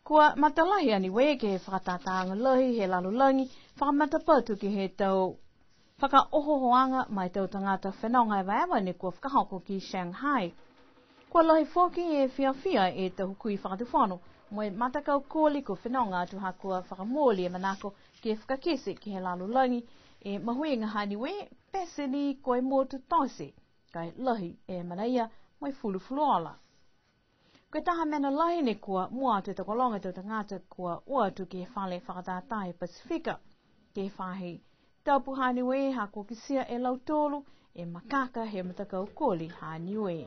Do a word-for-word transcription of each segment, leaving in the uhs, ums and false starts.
Kua matalahi a Niue ke he fakatātāaga lahi he lalolagi, fakamatapatu ke he tau fakaohoohoaga ma e tau tagata fenoga evaeva ne kua fakahoko ki Shanghai. Kua lahi foki e fiafia e tau hukui fakatufono mo e matakau koli kua fenoga atu ha kua fakamooli e manako ke fakakite ke he lalolagi e mahuiga ha Niue, pete ni ko e motu tote, ka e lahi e manaia mo e fulufuluola. Ko e taha mena lahi ne kua mua atu e tokologa e tau tagata kua o atu ke he fale fakatātā he Pasifika. Ke he faahi tapu ha Niue ha kua kitia e lautolu e makaka he matakau koli ha Niue.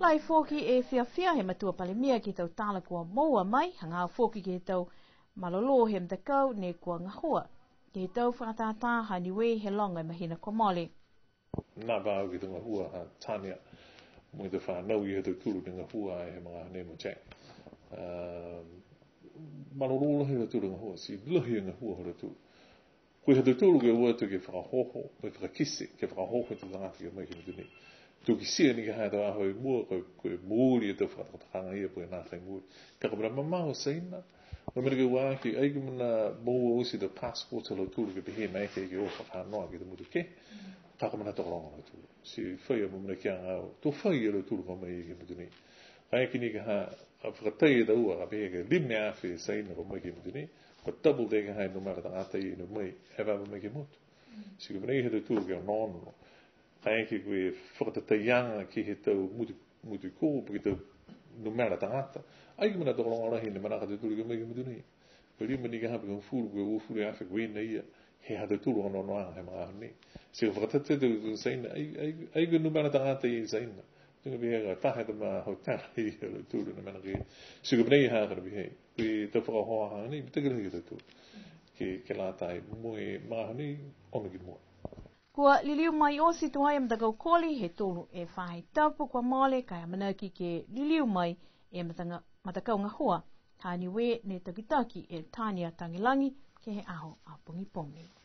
Lahi foki e fiafia he matua palemia ke he tau tala kua moua mai, hagaao foki ke he tau malolō he matakau ne kua gahua ke he tau fakatātā ha Niue he loga e mahina kua mole. Nā vau ke he tau gahua ha Tania mo e tau fānau ia ha tautolu ne gahua ai he magaaho nei mo Jack. Ā, malolō lahi ha tautolu gahua, ti lahi e gahua ha tautolu. Ko e ha tautolu ke o atu ke fakaohooho, mo e fakakite, ke fakaohooho e tau tagata ke o mai ke he motu nei. To kitia ni ke he tau aho i mua, ko e, ko e mooli e tau fakatokatokaaga ia po ke nākai mooli. Ka ko e mena mamao Saina, mo e mena ke ua aki, ai ko e mena moua oti e tau passport ha lautolu ke pehē maeke ke o fakanoa ke he tau motu kehe. Ka ko e mena tokologa ha lautolu. Ti fai a mo e mena ke agao, to fai a lautolu ka o mai ke he motu nei. Kaeke ni ke he, a fakatai e taua, ka pehē ke lima e afe Saina ka o mai ke he motu nei. Ko e double tei ke he numela tagata ia ne o mai, evaeva mai ke he motu. Ti ko e mena ia ha tautolu ke onoono. Kaeke ko e fakatataiaga ke he tau motu, motu i kō, po ke tau numela tagata. Ai ko e mena tokologa lahi ne manako a tautolu ke o mai ke he motu nei. Ko e lima ni ke he hogofulu, ko e uafulu e afe, ko e mena ia, he ha tautolu a onoonoaga he magaaho nei. Ti ko e fakatatau ha tautolu Saina, ai, ai, ai ko e numela tagata ia i Saina. Tuga pehē ka taha e tama hotel ia ha lautolu ne manako. Ti ko e mena ia ha ka pehē. Ko e tau fakaohooho ha nei, mitaki lahi ke he tautolu. Ke, ke lata ai mo e magaaho nei, ono ki mua. Kua liliu mai oti tuai e matakau koli he tolu e faahi tapu kua mole, ka e amanaki ke liliu mai e mataga-, matakau gahua ha Niue ne takitaki e Tania Tagelagi ke he aho a pogipogi.